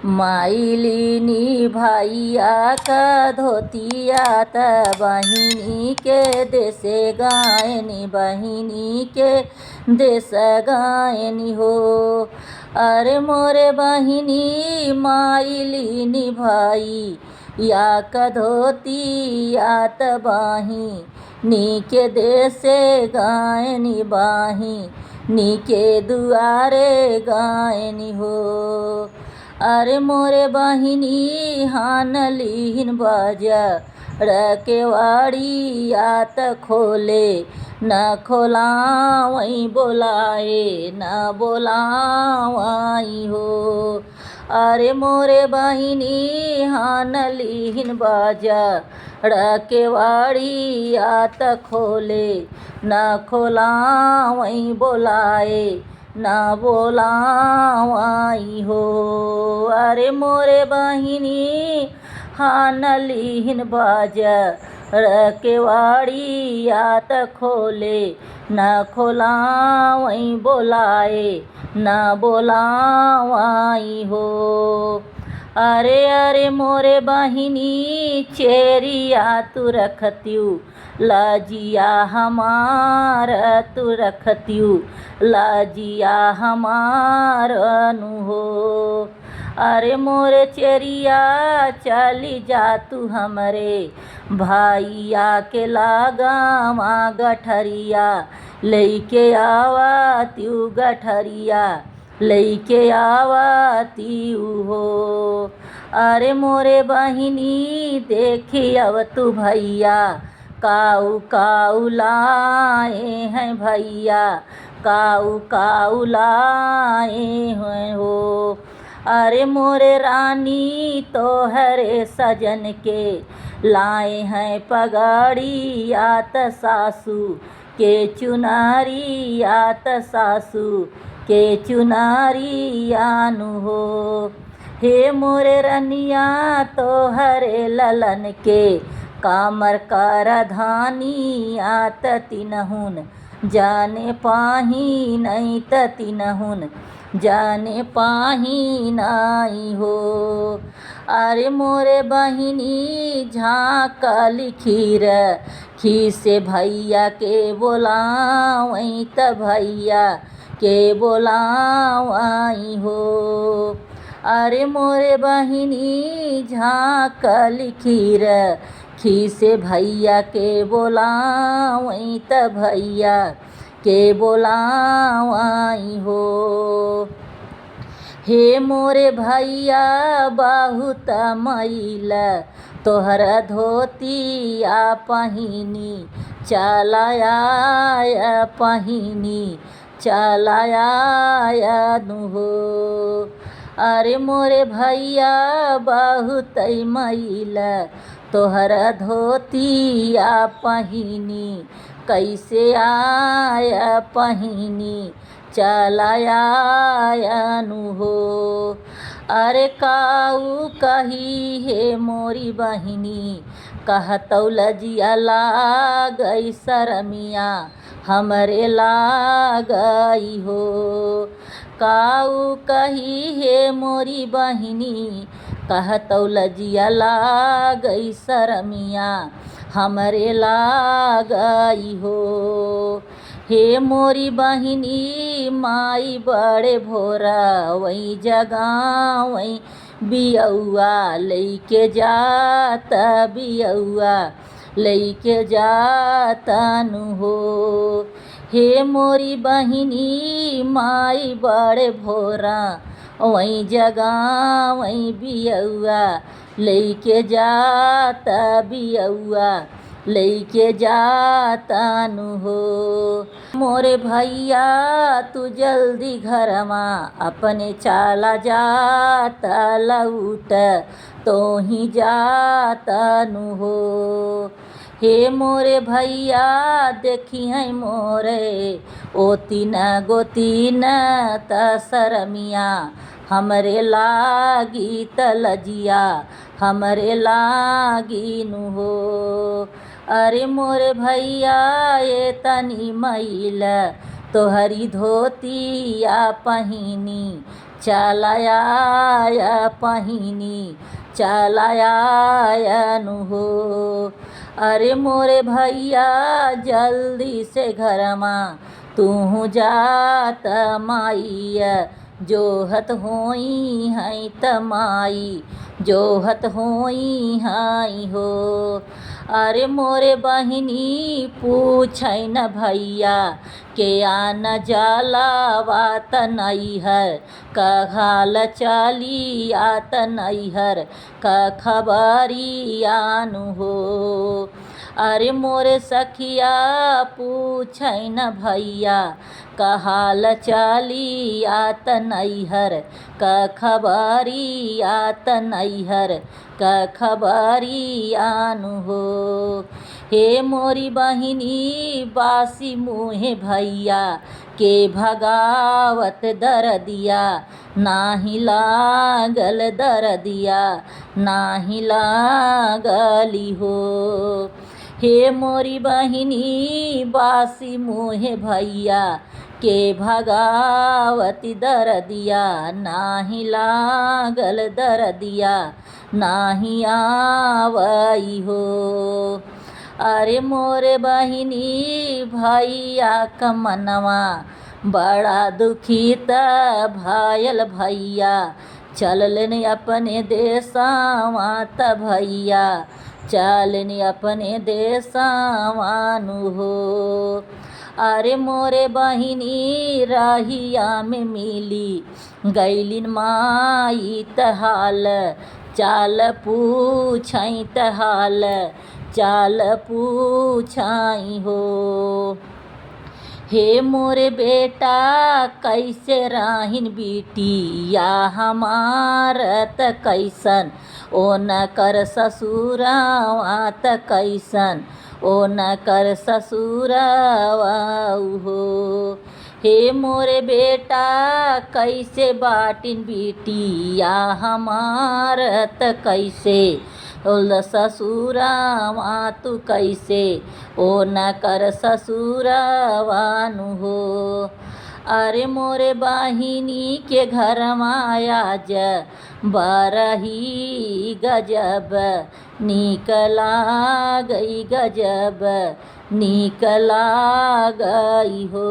माइलिनी भैया का धोतिया त बहिनी के देसे गायनी बहिनी के देश गायनी हो। अरे मोरे बहिनी माइलिनी भाई या क धोतिया त बहिनी के देसे गायनी बहिनी के दुआरे गायनी हो। अरे मोरे बहिनी हान लिहिन बजा रकेवाड़िया त खोले न खोलावई बोलाए न बोलावई हो। अरे मोरे बहिनी हान लिहिन बजा रकेवाड़िया त खोले न खोलावई बोलाए न बोलावई हो। अरे मोरे बहिनी हान लिहिन बजा रकेवाड़िया त खोले न खोलावई बोलाए न बोलावई हो। अरे अरे मोरे बहिनी चेरिया तू रखत्यू लाजिया हमार तू रखत्यू लाजिया हमार नु हो। अरे मोरे चेरिया चली जा तू हमरे भाइया के लगावा गठरिया लैके आवा त्यू गठरिया लैके आवा त्यू हो। अरे मोरे बहिनी देखी अब तू भैया काऊ काऊ लाए हैं भैया काऊ काऊ लाए हैं हो। अरे मोरे रानी तोहरे सजन के लाए हैं पगड़िया त सासू के चुनारिया त सासू के चुनारिया नु हो। हे मोरे रनिया तोहरे ललन के कामर कर धानिया त तिनहुन जाने पाही नहीं त तिनहुन जाने पाही नाई हो। अरे मोरे बहिनी झाँकल खीर खीसे भैया के बोलावई त भैया के बोलावई हो। अरे मोरे बहिनी झाँकल खीर खीसे भैया के बोलावई त भैया के बोलावई हो। हे मोरे भैया बहुत मैल तोहर धोतिया पहिनी चलाया पहिनी चलाया नु हो। अरे मोरे भैया बहुत मैल तोहर धोतिया पहिनी कैसे आया पहिनी चलाया नु हो। अरे काऊ कही हे मोरी बहिनी कहतौ लजिया लागई शरमिया हमरे लागई हो। काऊ कही हे मोरी बहिनी कहतौ लजिया लागई शरमिया हमरे लागई हो। हे मोरी बहिनी माई बड़े भोरा वही जगावई बियौआ लैके जात बियौआ लैके जात नु हो। हे मोरी बहिनी माई बड़े भोरा वही जगावई बियौआ लैके जात बियौआ लैके जात नु हो। मोरे भैया तू जल्दी घरमा अपने चाला जात लौट तो ही जात नु हो। हे मोरे भैया देखी है मोरे ओ तीन गोतीन त शरमिया हमरे लागी त लजिया हमरे लागी नु हो। अरे मोरे भैया ये तनी मैल तोहरी धोतिया पहिनी चलाया पहिनी चलाया नु हो। अरे मोरे भैया जल्दी से घरमा तू जात माइया जोहत होई है त माई जोहत होई हाई हो। अरे मोरे बहिनी पूछै न भैया के आन जलावा त नैहर कहाल चली आत नैहर क खबरियानु हो। अरे मोरे सखिया पूछै न भैया कहाल चली आत नैहर क खबरिया त नैहर क खबरियानु हो। हे मोरी बहिनी बासी मुहे भैया के भगावत दरदिया नाही लागल दरदिया नाही लागली हो। हे मोरी बहिनी बासी मुहे भैया के भगावती दरदिया नाही लागल दरदिया नाही आवई हो। अरे मोरे बहिनी भैया क मनवा बड़ा दुखित भयल भैया चललन अपने देसावा त भैया चलन अपने देसावानु हो। अरे मोरे बहिनी रहिया में मिली गैलिन माई त हाल चाल पूछै त हाल चाल पूछाई हो। हे मोरे बेटा कैसे राहिन बिटिया हमार त कैसन ओ न कर ससुरावा त कैसन ओ न कर ससुरावा हो। हे मोरे बेटा कैसे बाटिन बिटिया हमार त कैसे ओल ससुरावा तू कैसे ओ न कर ससुरावानु हो। अरे मोरे बहिनी के घरमा आज बरही गजब नीक लागई गजब नीक लागई हो।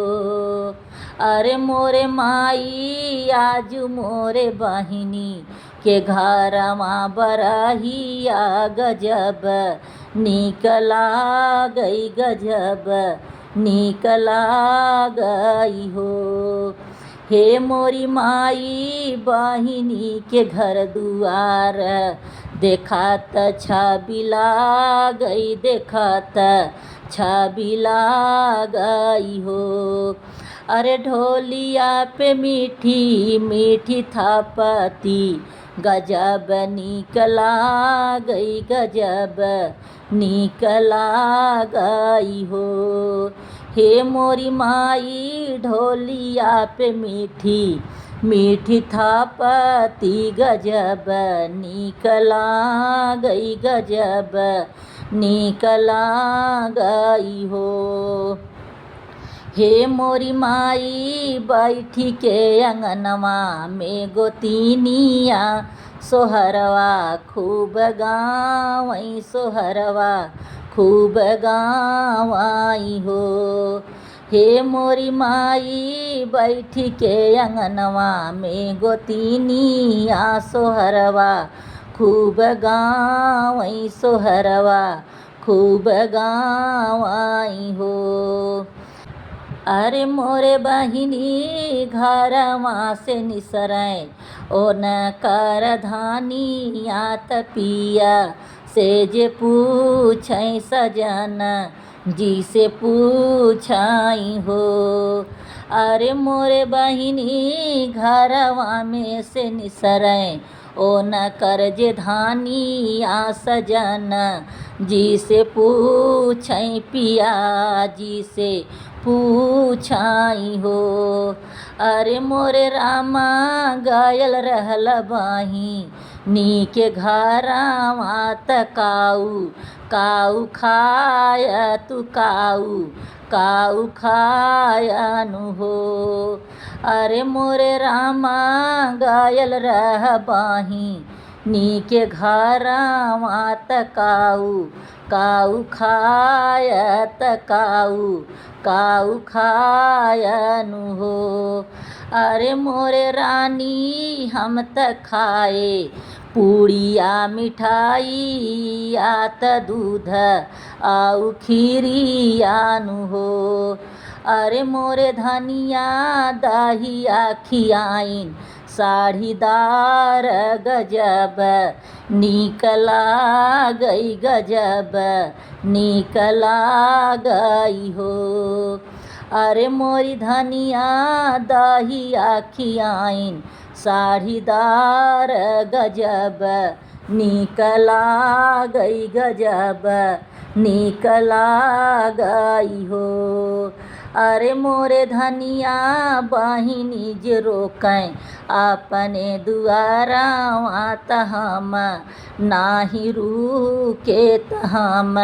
अरे मोरे माई आज मोरे बहिनी के घरमा बरहिया गजब नीक लागई गजब नीक लागई हो। हे मोरी माई बहिनी के घर दुआर देखत छवि लागई देखत छवि लागई हो। अरे ढोलिया पे मीठी मीठी थपती गजब नीक लागई गजब नीक लागई हो। हे मोरी माई ढोलिया पे मीठी मीठी थपती गजब नीक लागई गजब नीक लागई हो। हे मोरी माई बैठी के अंगनवा में गोतिनिया सोहरवा खूब गावई सोहरवा खूब गावई हो। हे मोरी माई बैठी के अंगनवा में गोतिनिया सोहरवा खूब गावई सोहरवा खूब गावई हो। अरे मोरे बहिनी घरवा से निसरै ओ न कर धानिया त पिया से जे पूछै सजन जी से पूछाई हो। अरे मोरे बहिनी घरवा में से निसरै ओ न कर जे धानिया सजन जी से पूछै पिया जी से पूछाई हो। अरे मोरे रामा गयल रहल बाही नीके घरवा त काऊ काऊ खाय तू काऊ काऊ खायनु हो। अरे मोरे रामा गायल रह बाही नीके घरवा त काऊ काऊ खाय त काऊ काऊ खायनु हो। अरे मोरे रानी हम त खाए पूड़िया मिठाई आत दूध आउ खीरियानु हो। अरे मोरे धनिया दहिया खियाइन साढ़ीदार गजब नीक लागई गजब नीक लागई हो। अरे मोरी धनिया दहिया खियाइन साढ़ीदार गजब नीक लागई गजब नीक लागई हो। अरे मोरे धनिया बहिनी जे रोकै अपने दुआरवा त हम नाही रुके त हम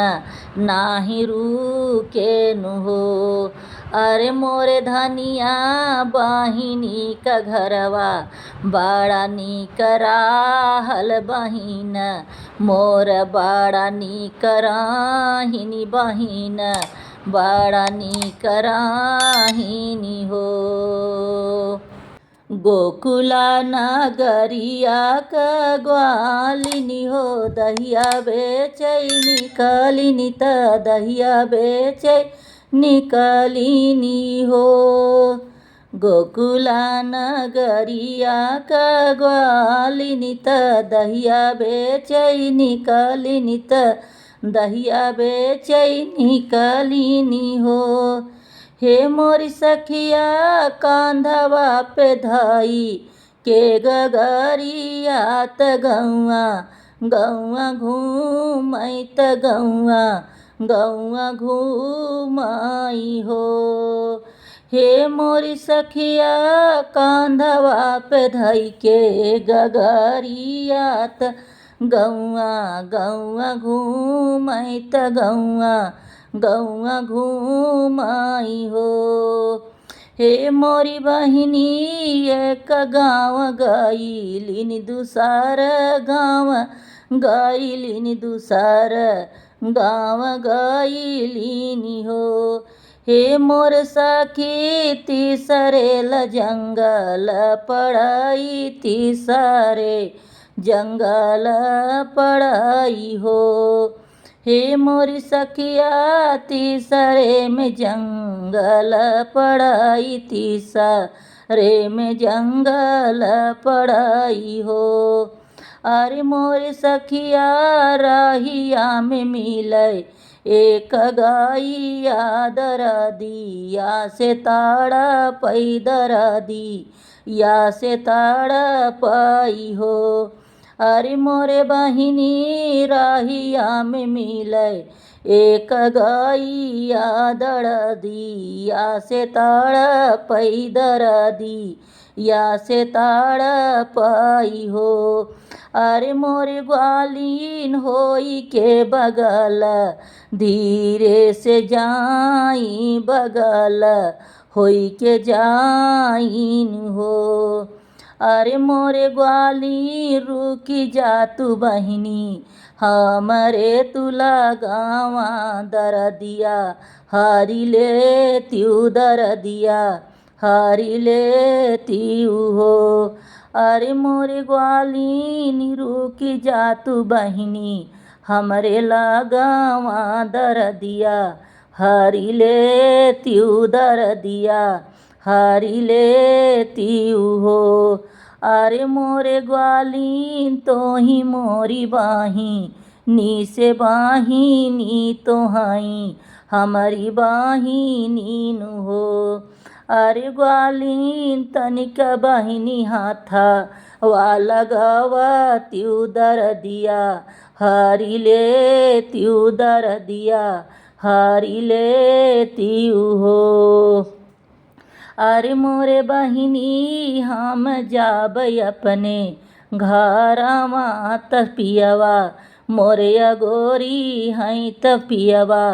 नाही रुके नु हो। अरे मोरे धनिया बहिनी क घरवा बड़ा नीक राहल बहिन मोर बड़ा नीक राहिनी बहिन बड़ा नीक राहिनी हो। गोकुला नगरिया क ग्वालिनी हो दहिया बेचै निकलिनी त दहिया बेचै निकलिनी हो। गोकुला नगरिया क ग्वालिनी त दहिया बेचै निकलिनी त दहिया बेचै निकलिनी हो। हे मोरी सखिया कांधवा पे धई के गगरिया त गौआ गौआ घूमैत गौआ गौआ घूमई हो। हे मोरी सखिया कांधवा पे धई के गगरिया त गौआ गौआ घूमैत गौआ गौआ घूमई हो। हे मोरी बहिनी एक गाँव गईलिन दूसर गाँव गईलिन दूसर गाँव गईलिनी हो। हे मोर सखी तीसरे ल जंगल पड़ई तीसरे जंगल पड़ई हो। हे मोरी सखिया तीसरे में जंगल पड़ई तीसरे में जंगल पड़ई हो। अरे मोर सखिया रहिया में मिलै एक गैया दरदिया से तड़पई दरदिया से तड़पई हो। अरे मोरे बहिनी रहिया में मिलै एक गैया दरदिया से तड़पई दरदिया से तड़पई हो। अरे मोरे ग्वालिन होई के बगल धीरे से जाई बगल होई के जाइन हो। अरे मोरे ग्वाली रुकी जा तू बहिनी हमरे तू लगावा दरदिया हरि ले त्यू दरदिया हरि ले त्यू हो। अरे मोरे ग्वालिन रुकी जा तू बहिनी हमरे लगावा दरदिया हरि ले त्यू दरदिया हरि ले त्यू हो। अरे मोरे ग्वालिन तोही मोरी बाही नी से बाहिनी तोहाई हमारी बाहिनी नु हो। अरे ग्वालिन तनिक बहिनी हाथा वाला गवा त्यू दरदिया हरि ले त्यू दरदिया हरि ले त्यू हो। अरे मोरे बहिनी हम जाब अपने घरवा त पियवा मोरे अगोरी हई त पियवा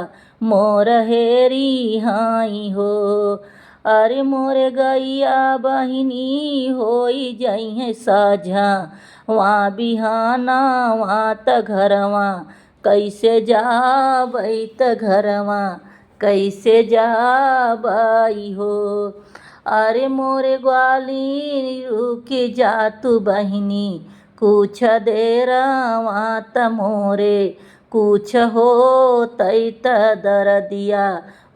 मोर हेरी हई हो। अरे मोरे गैया बहिनी होई जइहे साझा वहाँ बिहाना वहाँ त घरवा कैसे जाबै त घरवा कैसे जाबै हो। अरे मोरे ग्वालिन रुक जा तू बहिनी कुछ देरवा त मोरे कुछ होतै त दरदिया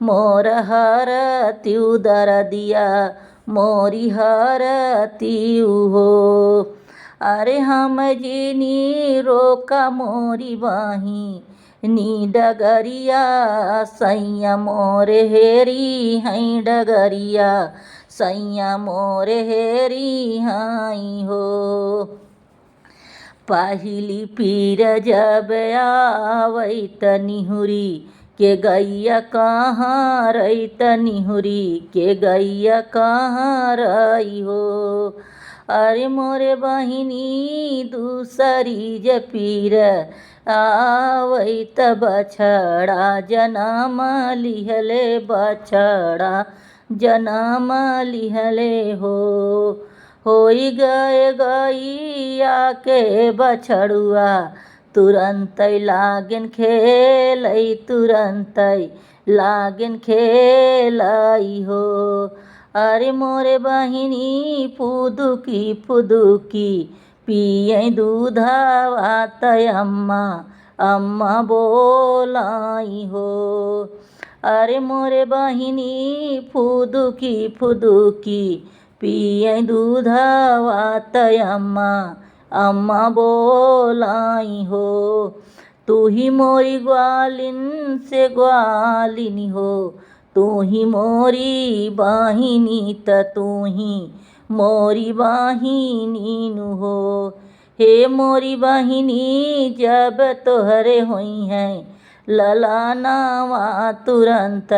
मोर हरतियु दरदिया मोरी हरतियु हो। अरे हम जिनी रोका मोरी बहिनी डगरिया सैया मोरे हेरी हई डगरिया सैया मोरे हेरी हई हो। पहिली पीर जब आवै त निहुरी के गैया कहाँ रही त निहुरी के गैया कहाँ रही हो। अरे मोरे बहिनी दूसरी जे पीर आवै त बछड़ा जनम लिहले बछड़ा जनम लिहले हो। होई गए गैया के बछड़ुआ तुरंत लागन खेलै तुरंत लागन खेलै हो। अरे मोरे बहिनी फुदुकी फुदुकी पियै दूधवा त अम्मा अम्मा बोलाई हो। अरे मोरे बहिनी फुदुकी फुदुकी पियै दूधवा त अम्मा अम्मा बोलाई हो। तू ही मोरी ग्वालिन से ग्वालिनी हो, तू ही मोरी बहिनी त तू ही मोरी बहिनी नु हो। हे मोरी बहिनी जब तोहरे होई है ललनवा तुरंत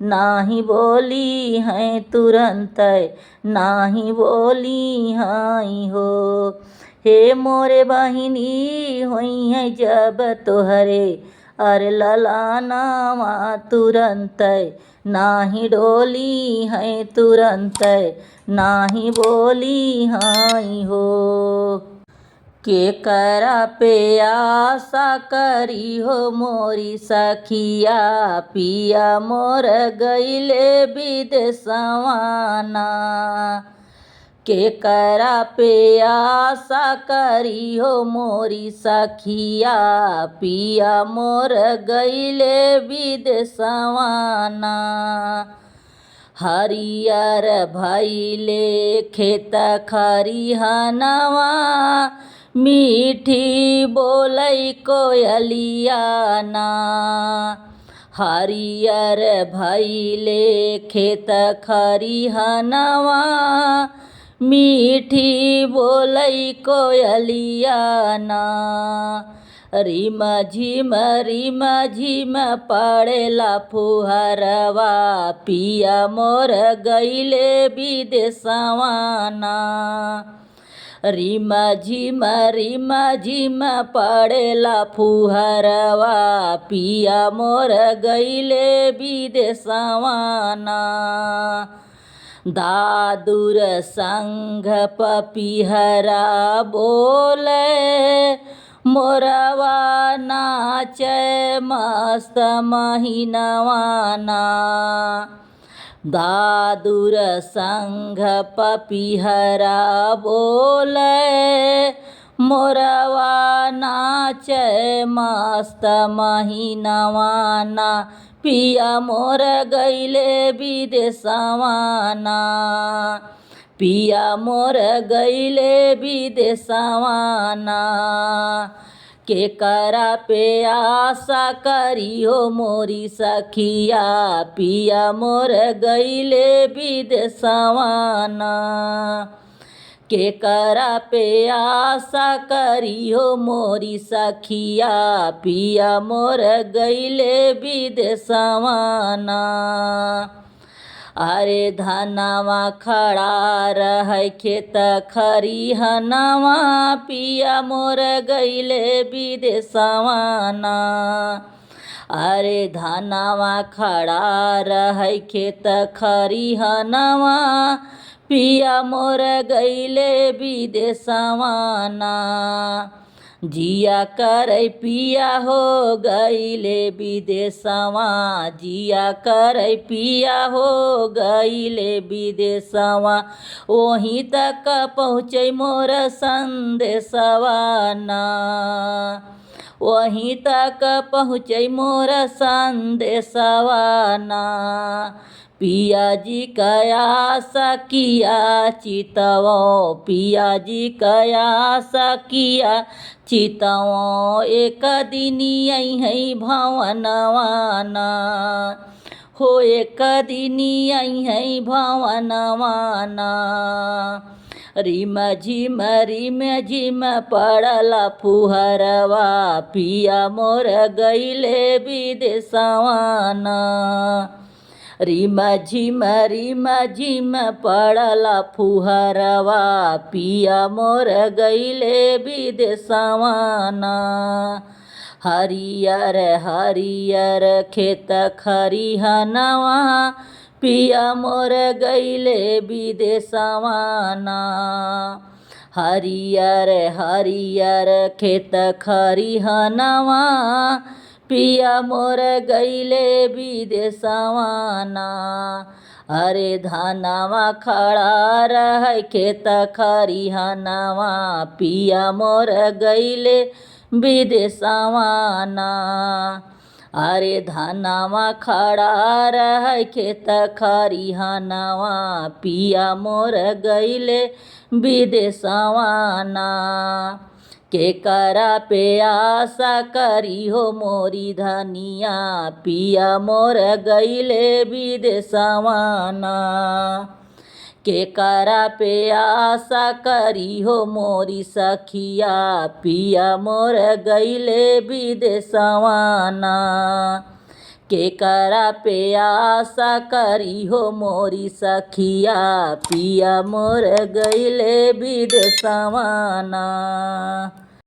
नाही बोली है तुरंत नाही बोली हई हो। हे मोरे बहिनी होई है जब तोहरे अरे ललनवा तुरंत नाही डोली है तुरंत नाही बोली हई हो। के करा पे आशा करी हो मोरी सखिया पिया मोर गईले विदेशवाना। के करा पे आशा करी हो मोरी सखिया पिया मोर गईले विदेशवाना। हरियर भैले खेत खरिहनवा मीठी बोलै कोयलिया ना। हरियर भैले खेत खरिहनवा मीठी बोलै कोयलिया ना। रिम झिम पड़ेला फुहरवा पिया मोर गईले विदेशवाना। रिम झिम पड़ेला फुहरवा पिया मोर गईले विदेशवाना। दादुर संग पपिहरा बोले मोरवा नाचे मस्त महिनवाना। दादुर संग पपिहरा बोले मोरवा नाचे मस्त महिनवाना। पिया मोर गईले विदेशवाना पिया मोर गईले विदेशवाना। के करा पे आशा करी हो मोरी सखिया पिया मोर गईले विदेशवाना। के करा पे आशा करी हो मोरी सखिया पिया मोर गईले विदेशवाना। अरे धनवा खड़ा रह खेत खरिहनवा, पिया मोर गईले विदेशवा ना। अरे धनवा खड़ा रह खेत खरिहनवा, पिया मोर गईले विदेशवा ना। जिया करे पिया हो गईले विदेशवा, जिया करे पिया हो गईले विदेशवा। ओही तक पहुँचे मोर संदेशवा ना, वहीं तक पहुँचे मोर संदेशवा ना। पिया जी कया सकिया चितवो, पिया जी कया सकिया चितवो। एक दिनी अइहै भवनवा ना, हो एक दिनी अइहै भवनवा ना। रिम झिम रिम झिम पड़ल फुहरवा, पिया मोर गईले विदेशवा ना। रिम झिम रिम झिम पड़ल फुहरवा, पिया मोर गईले विदेशवा ना। हरियर हरियर खेत खरिहनवा, पिया मोर गईले विदेशवा ना। हरियर हरियर खेत खरिहनवा, पिया मोर गईले विदेशवा ना। अरे धनवा खड़ा रह खेत खरिहनवा, पिया मोर गईले विदेशवा ना। अरे धनवा खड़ा रह खेत खरिहनवा, पिया मोर गईले विदेशवा ना। के करा पे आशा करी हो मोरी धनिया, पिया मोर गईले विदेशवा ना। के करा पे आशा करी हो मोरी सखिया, पिया मोर गईले विदेशवा ना। के करा पे आशा करी हो मोरी सखिया, पिया मोर गईले विदेशवा ना।